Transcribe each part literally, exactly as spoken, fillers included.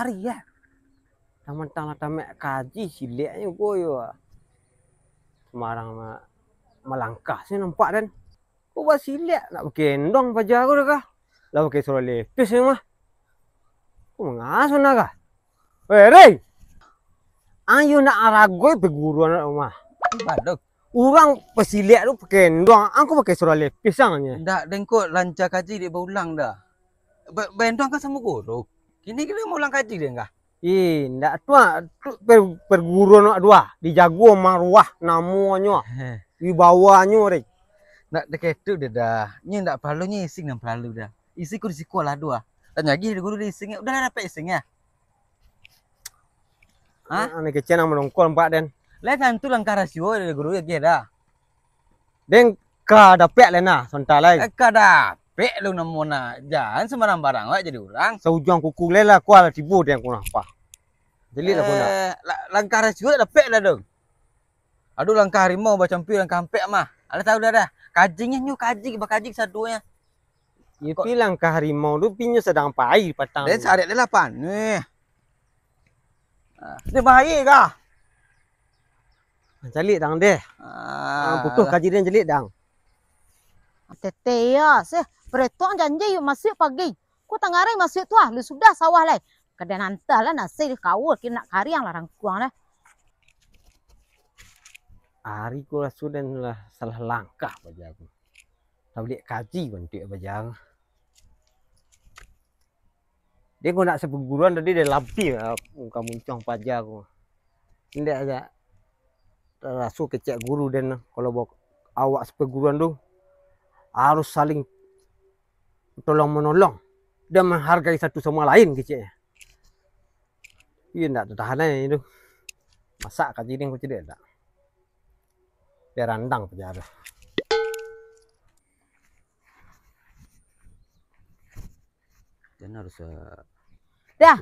Ari, ya. Dah mantang lah tamat kaji, sileknyo ko yo. Sumarang ma-, malangkah se nampak den. Ko basilek nak bakendong paja ko dah kah? Lah pakai surau lepis se mah. Ko mangaso nah kah? Weh, Rey! Ayo nak aragoi paguruan nak rumah. Baduh. Urang pasilek tu pakendong, ang ko pakai surau lepis ang nyo. Ndak, den ko lanca kaji dek baulang dah. Ba-, baendong kan samo guru. Kini kini maulang kaji den kah? Ih, ndak tu ah, tu per-, perguruan awak tu ah, dijago maruah namonyo, Heh. wibawanyo, Rey. Ndak takah itu deh dah. Nyo ndak paralu nyo ising nan paralu dah. Ising ko di siko lah tu ah. Tanyo agiah dek guru di ising, udah lah dapek ising ya. Hah? Ah, ni kecek nang manongkol nampak den. Lai tantu langkah rasio dek guru agiah dah. Den ka dapek lai nah, sontak lai. Eh, ka dapek lu namo nah. Jan sambarang-barang awak jadi urang. Saujuang kuku lai lah, kua lah tibo den ko nah, pah. Jeliak lah ko nah. Eh, la-, langkah rasio dapek lah dong. Aduh, langkah harimau bacampi langkah ampek mah. Alah tahu dah dah. Kajinyo nyo kaji, bakaji sadonyo. Iyo, Kok pi langkah harimau tu, pinyo sadang pai patang Den tu. Sarek deh lah panuah. Ah, dia bahaya kah? Caliak dang deh. Ah, Ah, putuh kaji den caliak dang. Tete ya, seh. Beretok janji yuk masuk pagi. Ku tangah hari masuk tu ah, lu sudah sawah lai. Kada nantah lah nasi di kaul, kini nak kariang lah rangkuang lah. Ari ku raso den lah salah langkah paja ku. Tabuliak kaji bantuak paja ku. Dia ku nak sapaguruan tadi dia labiah, ah, muka muncuang paja ku. Indak aja raso kecek guru den, kalau bawa awak sapaguruan tu harus saling tolong-menolong dan menghargai satu sama lain keceknya. Iya, ndak tatahan aja itu. Masak kaji ni kucilek tak? Dia randang paja tu. Dan harus, eh, Dah.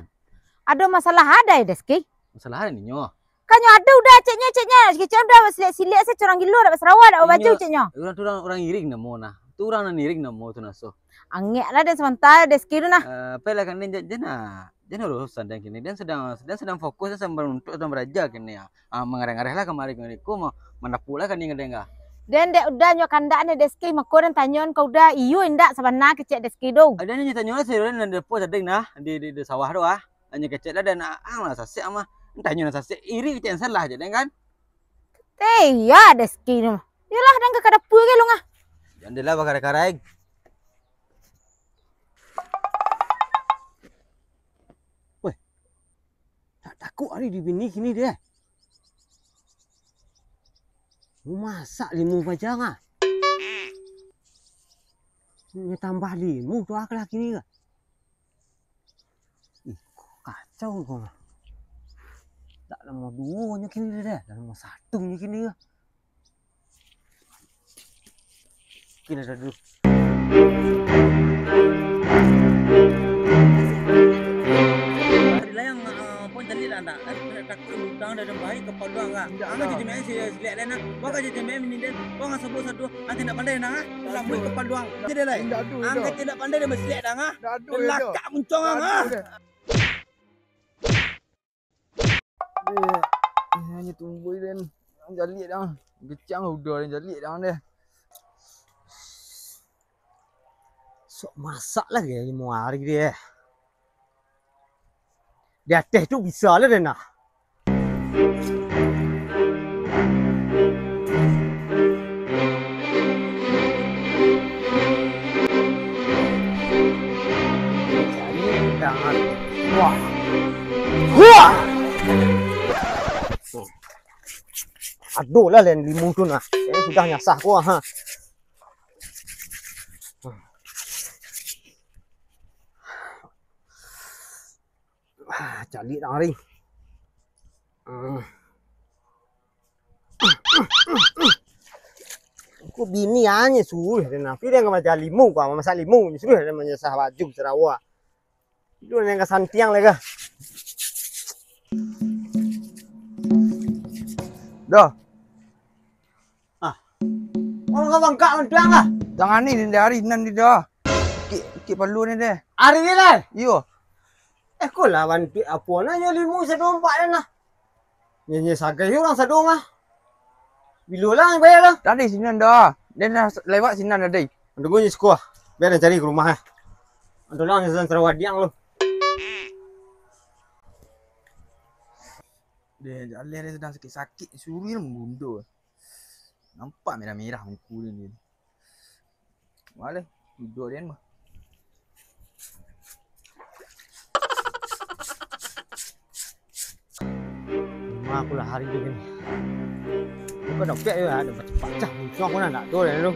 Ado masalah ada ya, Deski? Masalah ada ninyo. Kanyo ado udah ceknya, ceknya. Kecek udah basilek-silek se, curang gilo, dak basarawa, dak babaju Inyo, ceknya. Urang tu urang, urang iring namo nah. Tu urang nan iring namo tu naso. Angek lah den samantaro Deski tu nah. Eh, apolah kan den, jan, jan, jan urusan den kini. Den sadang, den sadang fokus, den sadang manuntut, sadang baraja kini. Ah, mangareh-ngareh lah kamari ka ngiko, ma-, mandapuak lah kini ka den ka. Den dek udah nyo kandak ni Deski, mako den tanyoan ka udah, iyo indak sabana kecek Deski tu. Ada nyo tanyo lah, sadang dapuak sadang nah, di, di, di sawah tu ah. Anyo kecek lah, dan ang lah sasek mah. Tanyo lah sasek, iri kecek salah je, kan? Eh, iya, Deski ni mah. Yolah, dan ka dapua ke lu ngah? Jan deh lah bakarai-karai. Weh, tak takut ari di bini kini deh. Masak limu paja ngah. Nyo tambah limu tu ah kini kah. Ih, kacau ko mah. Dak nomor duo nyo kini deh, dah nomor satu nyo kini. Kini dah dulu. Hari layang, ah, pun jadi lah ndak. Tapi nak takut utang dah baik ke paluang lah. Indak lah. Angah jadi main si, si lihat dah nak. Bukan jadi main mini dah. Bukan sebut satu. Nanti nak pandai nak ah. Lambuik ka paluang. Jadi lai. Indak ado, Ang indak. Kata indak pandai dah basilek dah ah. Indak ado, indak. Lakak muncung ang ah. Indak ado, indak. Eh, eh, hanya tumbuh dan jalik dah. Kecang udah dan jalik dah deh. Sok masak lagi limo hari deh. Di ateh tu bisa lah den nah. Wah. Wah. Aduh lah lain limu tu nah. Ini sudah nyasah ko ha. Ah, calik dah hari. Hmm. Ko bini anyo suruh den, tapi den macam limu, ko masak limu, suruh den manyasah baju sarawa. Itu den ka santiang lai kah? Dah. Ah. Orang ka bangkak mantuang lah. Jangan ni, ni dari nan di dah. Kik, kik perlu ni deh. Hari ni lah. Iyo. Eh, ko lah bantuak apo nah, yo limo sado ampek den lah. Nyo, nyo sagai urang sado mah. Bilo lah nyo bayar lah. Tadi sinan dah. Den lah lewat sinan tadi. Tunggu nyo siko ah. Bia den cari ka rumah eh. Ado lah nyo sadang sarawadiang lo. Deh, jaleh deh sadang sakik-sakik, suruah lah manggundo. Nampak merah-merah muko den ni. Maleh, duduak den mah. Rumah aku lah hari tu ni. Bukan dompet je lah, ada pacah-pacah. Untung aku nak, nak tu dah tu.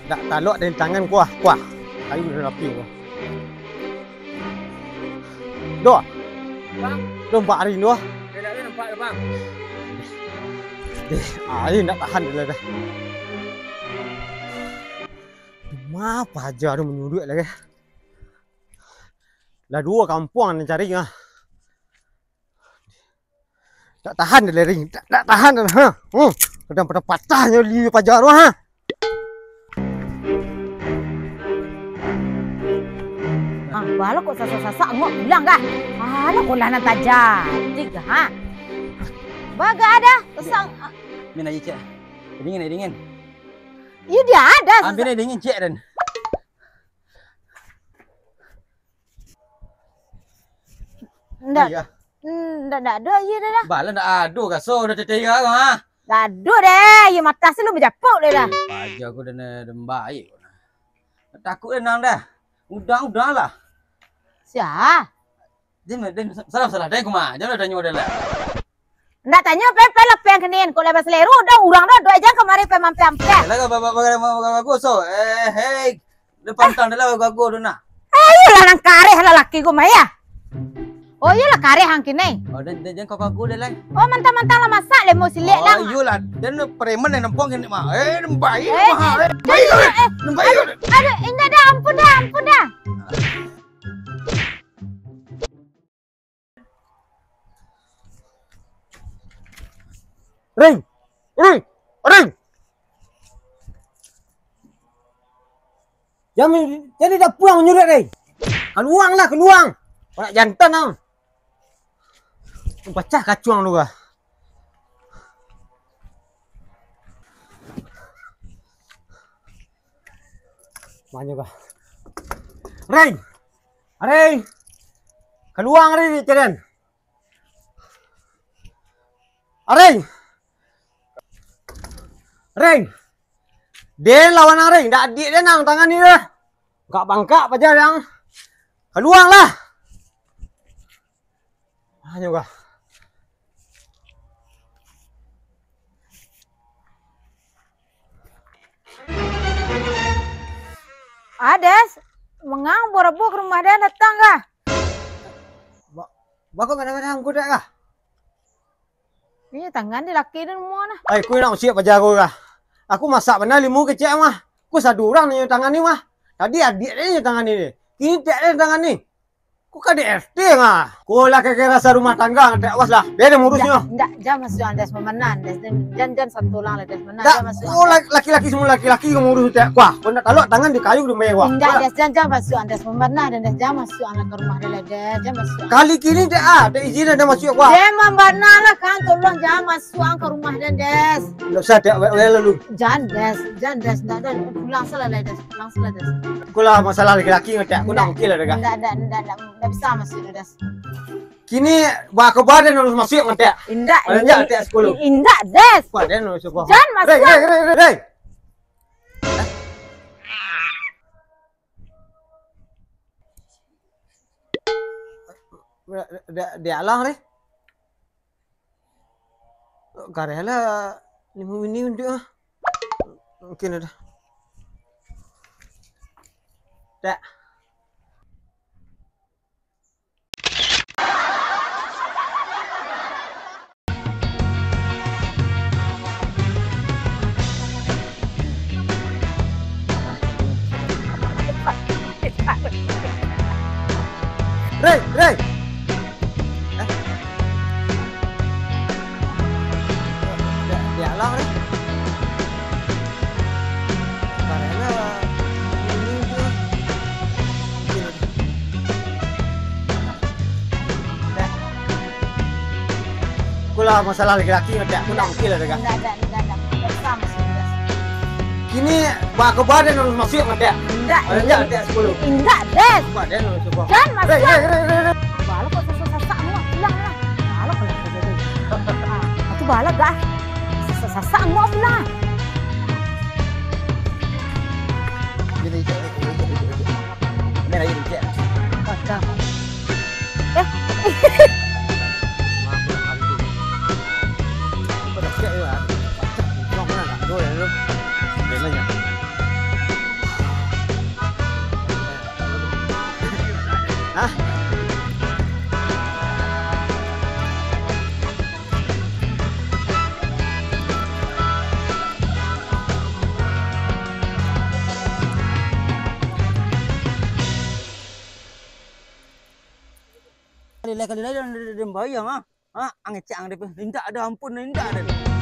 Dak talok dari tangan kuah, kuah. Kayu dah rapi kuah. Doh. Bang. Doh, nampak hari ni, doh. Dah, dah, dah nampak dah, Bang. Deh, air nak tahan dulu dah. Rumah paja tu manyuruak lagi. Lah duo kampuang nan cari ah. Tak tahan dah lering, tak, tak tahan dah. Ha. Hmm. Kadang pada patah nyo liu paja tu ha. Ah, balo kok sasak-sasak angok pulang kah? Balo kok lah nan tajadi kah, ha? Baga ada, sasak. Min aja, Cek. Dingin, dingin. Iyo, dia ada. Ambil sasak. Dingin, Cek, dan. Ndak. Iya. Hmm, ndak, ndak ado aia dah, dah. Bala ndak ado, kaso udah teteh iya, ha? Ndak ado deh, aia matah se lu bajapuk deh dah. Paja aku dah na-, dah baik. Takut dah nang dah. Udang, udang lah. Sia? Dia, dia salah, salah deh, kuma. Jangan dah tanyo dah lah. Ndak tanyo, pai, pai lah, pai kenin. Kok lah basaleru, dah urang dah, duit jan kamari pai mampia-ampia. Lah, ba-, ba-, ba-, ba-, ba-, bagus, so. Eh, hei. Dia pantang dah lah, bagus tu nah. Eh, iyolah, nan kareh lah laki ko mah, ya. Oh, iyolah, kareh ang kini. Oh, dan, dan, jan kau kaku dah lah. Oh, mantang-mantang lah masak, lemo silik dah. Oh, iyolah, dan preman yang nempong kini mah. Eh, baik mah, eh, baik, eh, eh, baik. Aduh, aduh, indak dah, ampun dah, ampun dah. Ring! Ring! Ring! Jan, jan di dapua manyuruak, Ring! Kaluang lah, kaluang! Anak jantan ang! Pacah kacuang tu kah? Manyo kah? Ring! Aring! Kaluang, Aring, carian! Aring! Aring! Den lawan Aring, dak adiak den nang tangan ni dah. Bangkak-bangkak paja dang. Kaluang lah! Manyo kah? Ah, Des, mangang buah rabuah ka rumah den datang kah? Ba-, bako kadang-kadang kudak kah? Iyo, tangan di laki den mua nah. Ai, ku nak usiak paja ko kah? Aku masak bana limo kecek mah. Ku sado urang nyo tangan ni mah. Tadi adiak den nyo tangan ni. Kini tek den tangan ni. Ko ka di R T mah. Ko lah keke rasa rumah tangga, ndak awas lah. Bia den murusnyo. Ndak, ndak, jan masuak Andes, pamanahan Andes. Jan, jan, jan satu urang lah, Des. Ndak, jan masuak ko Andes. La-, laki-laki semua laki-laki ka murus tak kuah. Ko ndak talok tangan di kayu di mewah. Ndak, Des, jan, jan masuak Andes, pamanahan Andes, jan masuak anak ka rumah den lah, Des. Jan masuak. Kali kini dak ah, dak izin dah masuak kuah. Des, pamanahan lah kan, tolong jan masuak ka rumah den, Des. Ndak usah, dak, we, we lalu. Jan, Des, jan, Des, ndak, ndak, pulang salah lah, Des. Langsung lah, Des. Aku lah masalah laki-laki ngetek aku nak mungkin lah, Des. Ndak, ndak, ndak, ndak, ndak bisa masuk dah, Des. Kini bakabar den harus masuk ngetek. Indak, ada ini, ndak ngetek sepuluh? I-, indak, Des. Kuat den harus sepuluh. Jan masuk. Rey, Rey, Rey, Rey, Rey. Dia, dia, dia alang, Rey. Kareh lah limo bini untuak ah. Mungkin ada. Tak. Rey, Rey. Eh? Dia, dia alang, Rey. Karena ini dia. Ini dia. Ah, masalah laki-laki ngetek tu nak mungkin lah, Dek. Indak, indak, indak, indak. Indak usah masuk, indak usah. Kini, bak kabar den nan masuak ngetek? Indak, indak, indak, sepuluh. Indak, Des. Bak den nan masuak. Jan, masuak. Reh, reh, reh, reh, reh. Balo kok sasak-sasak, muak pulang lah. Balo kok nak jadi. Ah, aku balo dah. Sasak-sasak, muak pulang. Ini, ini, ini, ini. Ini lagi dikit. Pacah. Eh. Hah? Kalilai-kalilai den, den, den bayang, ah. Ah, ang ngecek ang depe. Indak ado ampun, indak ado.